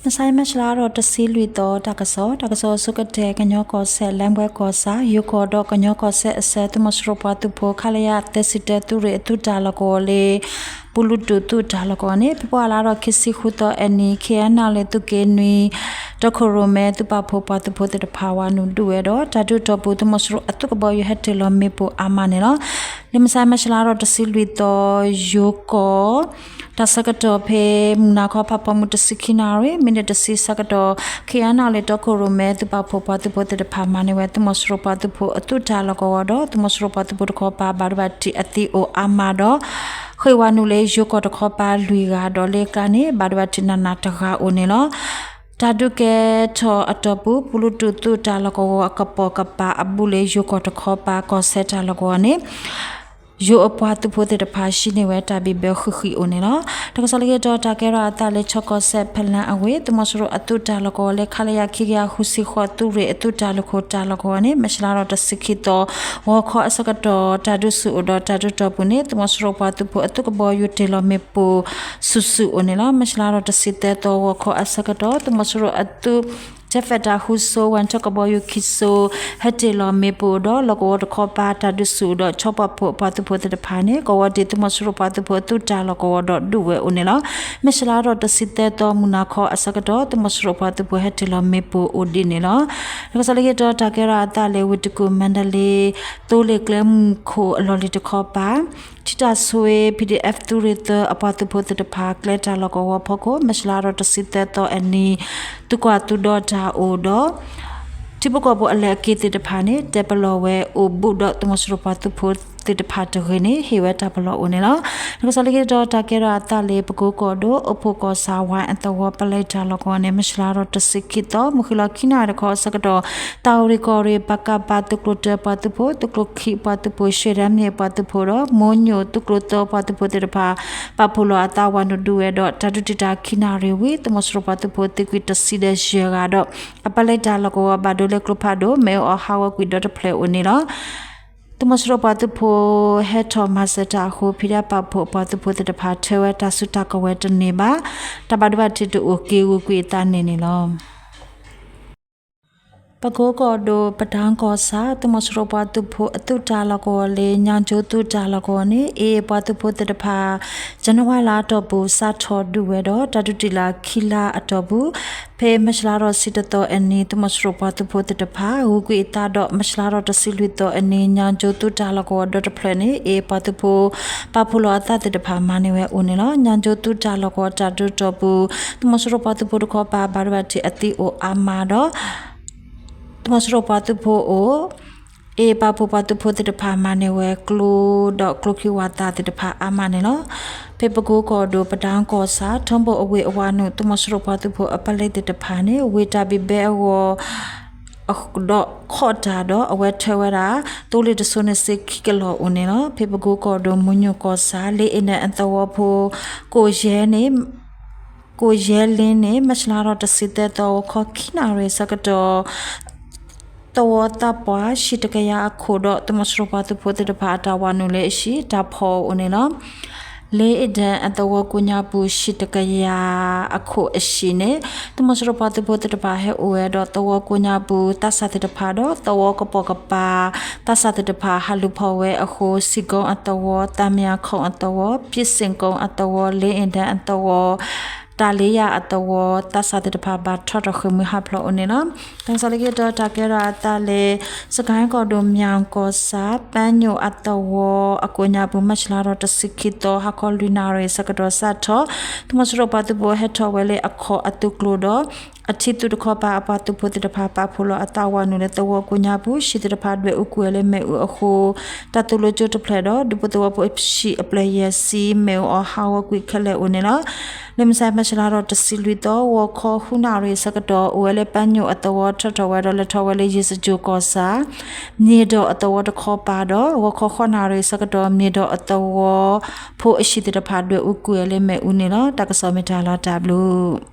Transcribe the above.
မဆါ မၢ်ၡလါထီၣ်တဆံလွံၢ်သီ တၢ်ကစီၣ်, တၢ်ကစီၣ်အဆိကတၢၢ် ကညီကီၢ်စဲၣ် လၢၣ်ဘှဲကီၢ်ဆၣ် ယိၤကီၢ်ဒီးကညီကီၢ်စဲၣ်အဆၢ သုးမီၤစိရိၤပှၤသုးဖိ ခလရ သၢဆံတၢ သုးရ့ၣ်အသုးတၢ်လီၢ်ကဝီၤလၢ ပူလူတူၣ်သုးတၢ်လီၢ်ကဝီၤန့ၣ် ဖ့ၤဘြူၤအါလါထီၣ်ခံဆံဃုသီအနံၤ ခ့ၣ်အဲၣ်နၣ်လ့ၣ်သုးက့နွံ တီခိၣ်ရိၣ်မဲ သုးပာ်ဖှိၣ်ပှၤသုးဖိသ့ၣ်တဖၣ် ဝၤနုာ်ဒုးဝဲဒီး တၢ်ဒုးတီၢ်ပူၤ သုးမီၤစိရိၤအသုးကဘီယူၤ ဟဲတ့ၢ်လီၤမ့ၣ်ပိၢ်အါမးန့ၣ်လီၤ. လၢမဆါ မၢ်ၡလါထီၣ်တဆံလွံၢ်သီ ယိၤကီၢ် တၢ်ဆၢကတီၢ်ဖဲ မုၢ်နၤခီ ဖးဖီမုၢ် တဆံခံနၣ်ရံၣ် မံးနံးတဆံဆၢကတီၢ် ခ့ၣ်အဲၣ်နၣ်လ့ၣ် တီခိၣ်ရိၣ်မဲ သုးပာ်ဖှိၣ်ပှၤသုးဖိသ့ၣ်တဖၣ် မၤန့ၢ်ဝဲ သုးမီၤစိရိၤပှၤသုးဖိအသုးတၢ်လီၢ်ကဝီၤဒီး သုးမီၤစိရိၤပှၤသုးဖိတခီပၤ ဘၣ်ဒိဘၣ်ထံးအသံအိၣ်အါမးဒီး ဃ့ၢ်ဝၤနုာ်လၢယိၤကီၢ်တခီပၤလွံၢ်ဂၤဒီး လၢကျါန့ၣ် ဘၣ်ဒိဘၣ်ထံးနးနးတဂၤအိၣ်န့ၣ်လီၤ. တၢ်ဒုးကဲထီၣ်အတီၢ်ပူၤ ပူလူတူၣ်သုးတၢ်လီၢ်ကဝီၤအကပိာ်ကပၤအဘူးလၢယိၤကီၢ်တခီပၤ ကီၢ်စဲၣ်တၢ်လီၢ်ကဝီၤန့ၣ် ယိၤအပှၤသုးဖိသ့ၣ်တဖၣ် ဟံးန့ၢ်ဝဲတၢ်ဘံၣ်ဘၢဃံးဃံးအိၣ်န့ၣ်လီၤ. တၢ်ကစီၣ်လၢက့ၤဒီး တၢ်ကဲထီၣ်အသးလၢ ခၠီကီၢ်စဲၣ်ဖလၢအဝ့ၢ် သုးမီၤစိရိၤအသုးတၢ်လီၢ်ကဝီၤလၢ ခလရ ခံကယၤဃုဆံဃိး သုးရ့ၣ်အသုးတၢ်လီၢ်ခိၣ်တၢ်လီၢ်ကဝီၤန့ၣ် မၢ်ၡလါထီၣ်တဆံခံသီ ဂီၤခီအဆၢကတီၢ် တၢ်ဒုးဆူၣ်အိၣ်ဒီးတၢ်ဒုးတီၢ်ပူၤန့ၣ် သုးမီၤစိရိၤပှၤသုးဖိအသုးကဘီယူၤတ့ၢ်လီၤမ့ၣ်ပိၢ်ဆူၣ်ဆူၣ်အိၣ်န့ၣ်လီၤ. မၢ်ၡလါထီၣ်တဆံသၢသီ ဂီၤခီအဆၢကတီၢ် သုးမီၤစိရိၤအသုး Jet Fighter ဃုစိ ဝဲထီၣ်ကဘီယူၤခံစိ ဟဲတ့ၢ်လီၤမ့ၣ်ပိၢ်ဒီး လီၢ်ကဝီၤတခီပၤ တၢ်ဒုးဆူၣ်အိၣ်ဒီး ခၠီပာ်ဖှိၣ်ပှၤသုးဖိသ့ၣ်တဖၣ်န့ၣ် ကဝီၤဒံးသုးမီၤစိရိၤပှၤသုးဖိအသုးတၢ်လီၢ်ကဝီၤဒီးဒုးဝဲအိၣ်န့ၣ်လီၤ. မၢ်ၡလါထီၣ်တဆံသၢသီ မုၢ်နၤခီအဆၢကတီၢ် သုးမီၤစိရိၤပှၤသုးဖိဟဲတ့ၢ်လီၤမ့ၣ်ပိၢ်အိၣ်ဒံးန့ၣ်လီၤ. တၢ်ကစီၣ်လၢက့ၤဒီး တၢ်ကဲထီၣ်အသးလၢ ဝ့ၢ်တကူၣ် မါဒလ့ သိလ့ၣ်ကျဲမုၢ်ခိၣ်အလီၢ်လံၤတခီပၤ ထံတၢ်ဆွ့ ပီၣ်ဒံၣ်အဲၣ် သုးရ့ၣ်သၢအပှၤသုးဖိသ့ၣ်တဖၣ် ကျဲတၢ်လီၢ်ကဝီၤဖီခိၣ် မၢ်ၡလါထီၣ်တဆံသၢသီအနံၤ သုးကွၢ်သုးဒီတၢ်အိၣ်ဒီး ထံဖိကီၢ်ဖိအလၢအက့သ့ၣ်တဖၣ်န့ၣ် တဲပလီၢ်ဝဲအိၣ်ဘူးဒီး သုးမီၤစိရိၤပှၤသုးဖိသ့ၣ်တဖၣ်တဂ့ၤန့ၣ် ဟ့ၣ်ဝဲတၢ်ပလီၢ်အိၣ်န့ၣ်လီၤ. တၢ်ကစီၣ်လၢက့ၤဒီး တၢ်ကဲထီၣ်အသးလၢ ပကိကီၢ်ဒိၣ် အိၣ်ဖှိၣ်ကီၢ်ဆၣ် ဝါအသဝီ ပလဲတၢ်လီၢ်ကဝီၤန့ၣ် မၢ်ၡလါထီၣ်တဆံခံသီ မုၢ်ဃ့ၢ်လီၤခံနၣ်ရံၣ်တခီအဆၢကတီၢ် တၢ်အိၣ်ရ့ၣ်ကီၢ်ရ့ၣ် ပကဖ သုးကျိၤတၢပှၤသုးဖိ သုးကျိၤခံပှၤသုးဖိ ရှဲဒၢမ့ၣ်ပှၤသုးဖိဒီး မိညိၣ် သုးကျိၤသၢပှၤသုးဖိသ့ၣ်တဖၣ် ပာ်ဖှိၣ်လီၤအသးဝၤနုာ်ဒုးဝဲဒီး တၢ်ဒုးတံာ်တာ်ခံနၣ်ရံၣ်ဝံၤ သုးမီၤစိရိၤပှၤသုးဖိသံကွံာ်တဆံဒီးယဲၢ်ဂၤဒီး အပလဲတၢ်လီၢ်ကဝီၤ ဘၣ်ဒိလၢကျိဖးဒိၣ် မ့ၣ်အူအီၣ်ဟးဂီၤကွံာ်ဒီတဖျၢၣ်အိၣ်န့ၣ်လီၤ. သုးမီၤစိရိၤပှၤသုးဖိဟဲထီၣ်မၤစၢၤတၢ်အဃိ ဖံးဒဲးပာ်ဖှိၣ်ပှၤသုးဖိသ့ၣ်တဖၣ် ထၢဝဲတၢ်စုတၢ်ကဝဲၤတန့ၢ်ဘၣ်. တၢ်ဘၣ်ဒိဘၣ်ထံးတအိၣ်က့ၤဂုာ်ကွံာ်အသးန့ၣ်န့ၣ်လီၤ. ပကိကီၢ်ဒိၣ် ပဒၢကီၢ်ဆၣ် သုးမီၤစိရိၤပှၤသုးဖိအသုးတၢ်လီၢ်ကဝီၤလၢ ညါကၠိသုးတၢ်လီၢ်ကဝီၤန့ၣ် AA ပှၤသုးဖိသ့ၣ်တဖၣ် ကၠနဝါလါအတီၢ်ပူၤ စးထီၣ်ဒုးဝဲဒီး တၢ်ဒုးတံာ်တာ်ခံလါအတီၢ်ပူၤ ဖဲမၢ်ၡလါထီၣ်တဆံတသီအနံၤ သုးမီၤစိရိၤပှၤသုးဖိသ့ၣ်တဖၣ် ဂုာ်ကွံာ်အသးဒီး မၢ်ၡလါထီၣ်တဆံလွံၢ်သီအနံၤ ညါကၠိသုးတၢ်လီၢ်ကဝီၤဒီတဖျၢၣ်န့ၣ် AA ပှၤသုးဖိ ပာ်ဖှိၣ်လီၤအသးသ့ၣ်တဖၣ် မၤန့ၢ်ဝဲအိၣ်န့ၣ်လီၤ. ညါကၠိသုးတၢ်လီၢ်ကဝီၤတၢ်ဒုးတီၢ်ပူၤ သုးမီၤစိရိၤပှၤသုးဖိတခီပၤ ဘၣ်ဒိဘၣ်ထံးအသံအိၣ်အါမးဒီး သုးမီၤစိရိၤပှၤသုးဖိအိၣ် AA ပာ်ဖှိၣ်ပှၤသုးဖိသ့ၣ်တဖၣ် မၤန့ၢ်ဝဲကျိဒီးကျိချံဝၣ်သၣ်သ့ၣ်တဖၣ်အါမးန့ၣ်လီၤ. ဖဲပကိကီၢ်ဒိၣ် ပဒၢကီၢ်ဆၣ် ထီဘိၣ်အဝ့ၢ်အဝၤနုာ် သုးမီၤစိရိၤပှၤသုးဖိအပလဲသ့ၣ်တဖၣ်န့ၣ် ဝ့ၢ်တၢ်ဘံၣ်ဘဲအဂီၢ် ဒီးခီၣ်တၢ်ဒီး အဝဲထၢဝဲဒၣ် သိလ့ၣ်တစိၤန့ၣ်စ့ခံကလီၢ်အိၣ်န့ၣ်လီၤ. ဖဲပကိကီၢ်ဒိၣ် မုညိၣ်ကီၢ်ဆၣ် လ့အ့ၣ်ဒၢၣ်အသဝီဖိ ကိၣ်ယဲၢ်န့ၣ် ကိၣ်ယဲၢ်လ့န့ၣ် မၢ်ၡလါထီၣ်တဆံသၢသီ ဂီၤခီခံနၣ်ရံၣ်ဆၢကတီၢ် သဝီသးပှၢ် ဟံၣ်တကယၤအခိၣ်ဒီး သုးမီၤစိရိၤပှၤသုးဖိသ့ၣ်တဖၣ်အတၢ်ဝၤနုာ်လၢအဟံၣ် တၢ်ဖီၣ်အိၣ်န့ၣ်လီၤ. လ့အ့ၣ်ဒၢၣ်အသဝီကိးညါပူၤ ဟံၣ်တကယၤအခိၣ်အဟံၣ်န့ၣ် သုးမီၤစိရိၤပှၤသုးဖိသ့ၣ်တဖၣ်ဟဲအိၣ်ဝဲဒီး သဝီကိးညါပူၤ သးစၢ်သ့ၣ်တဖၣ်ဒီး သဝီကပိာ်ကပၤ သးစၢ်သ့ၣ်တဖၣ် ဟးလူၤဖီၣ်ဝဲအဃိ စံၣ်ကိအသဝီ သးမံအခိၣ်အသဝီ ပၠ့စ့ၣ်ကိအသဝီ လ့အ့ၣ်ဒၢၣ်အသဝီ တၢ်လ့ယၤအသဝီ သးစၢ်သ့ၣ်တဖၣ် ဘၣ်ထီၣ်ထီၣ်ဃ့ၢ်မှံဟးဖျိးအိၣ်န့ၣ်လီၤ. တၢ်ကစီၣ်လၢက့ၤဒီး တၢ်ကဲထီၣ်အသးလၢ စကဲၣ်ကီၢ်ဒိၣ် မၠၣ်ကီၢ်ဆၣ် ပၢ်ညိၣ်အသဝီအကိးညါပူၤ မၢ်ၡလါထီၣ်တဆံခံသီ ဟါခီလွံၢ်နၣ်ရံၣ်ဆၢကတီၢ် စးထီၣ် သုးမီၤစိရိၤပှၤသုးဖိဟဲထီၣ်ဝဲလၢအခီၣ်အသုးကျိၤဒီး အထံသုးတခီပၤအပှၤသုးဖိသ့ၣ်တဖၣ် ပာ်ဖှိၣ်လီၤအသးဝၤနုာ်လၢသဝီကိးညါပူၤ ဟံၣ်သ့ၣ်တဖၣ်ဒွဲၣ်အူကွံာ်ဝဲလၢမ့ၣ်အူအဃိ တၢ်သိၣ်လိကၠိတဖျၢၣ်ဒီး ဒူဖိသဝီဖိအဟံၣ်အပျဲၢ်ယဲၢ်ဆံ မ့ၣ်အူအီၣ်ဟးဂီၤကွံာ်ခဲလၢာ်အိၣ်န့ၣ်လီၤ. လၢမုၢ်ဆါ မၢ်ၡလါထီၣ်တဆံလွံၢ်သီ ဂီၤခီဃုနၣ်ရံၣ်ဆၢကတီၢ် အိၣ်ဝဲလၢပၢ်ညိၣ်အသဝီ ထီၣ်ထီၣ်ဝဲဒီးလဲၤထီၣ်ဝဲလၢယ့ၣ်စကၠိၣ်ကီၢ်ဆၣ် မၠ့ၣ်ဒီးအသဝီတခီပၤဒီး ဂီၤခီဃိးနၣ်ရံၣ်ဆၢကတီၢ် မၠ့ၣ်ဒီးအသဝီဖိအဟံၣ်သ့ၣ်တဖၣ် ဒွဲၣ်အူကွံာ်ဝဲလၢမ့ၣ်အူန့ၣ်လီၤ. တၢ်ကစီၣ်မ့ၢ်တၢ်လီၤ တၢ်ဘျုး